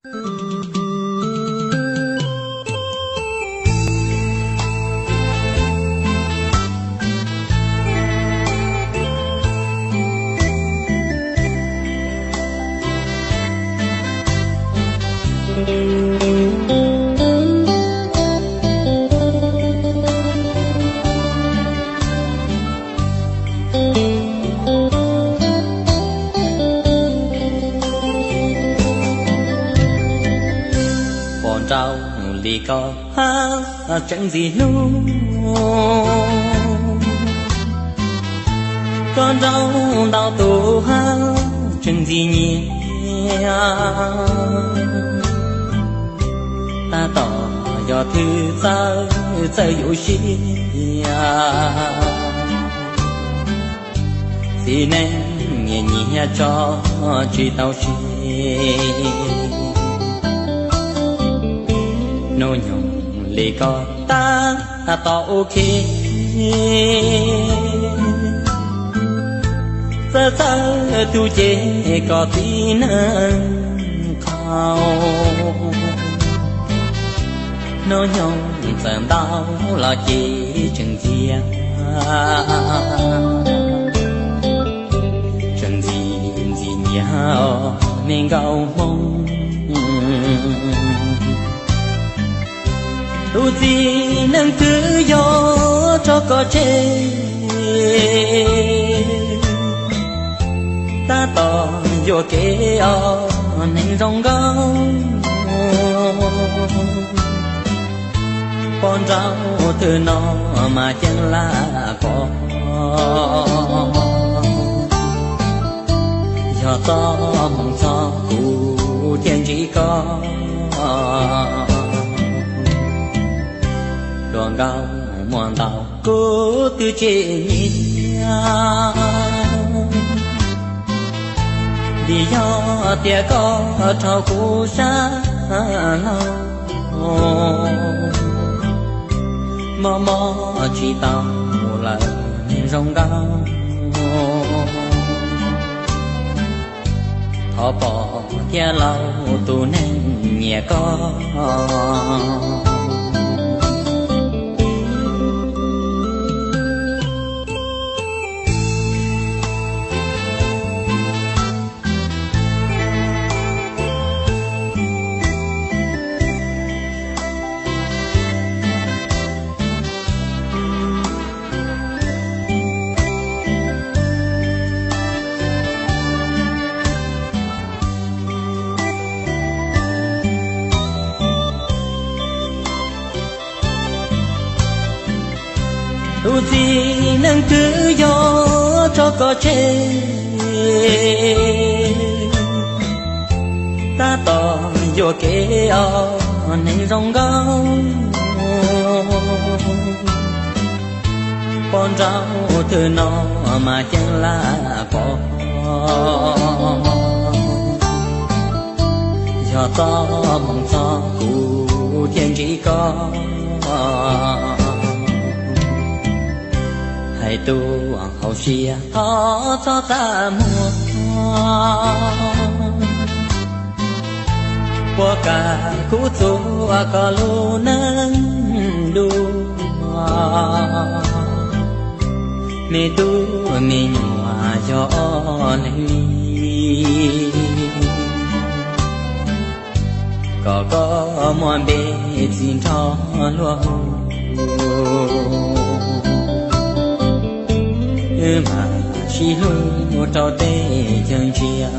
Pom nraug li koj tseem ntxim hlub, koj nraug ntau tus tseem ntxim nyiam. Tab tom yog twg txawj txawj yuav siab, txiv neej nyiam nyiam tso tsis tau siab. Hnub nyoog li koj tab tom ua ke, txawj txawj tus ces kom txiv neej qhau. Hnub nyoog txawm ntau los ces tseem ntxias, tseem ntxim ntxim nyiam me nkauj Hmoob. Tus txiv neej twg yuav tso koj tseg, tab tom yuam kev os neeg zoo nkauj. Poj nraug twg no mas ceeb laj pom, yog txoj hmoov txog kuv thiaj ntsib koj. Hluas nkauj muaj ntau kuv twb tsis nyiam, vim yog tias koj rau kuv sab laug, mob mob tsis tau lawm zoo nkauj. Thov pom thiab laug tus neeg nyiam koj. Tus txiv neej twg yuav tso koj tseg, tab tom yuam kev os neeg zoo nkauj. Poj nraug twg no mas ceeb laj pom, yog txoj hmoov txog kuv thiaj ntsib koj. Hais tuaj hauv siab thov txhob txaj muag, puas kam kuv txuas koj lub neej dua. Me tub me nyuam yog ob leeg li, kom koj muaj npe txi nrho luag hu, wb mam sib hlub rau tej chaw ntsiag.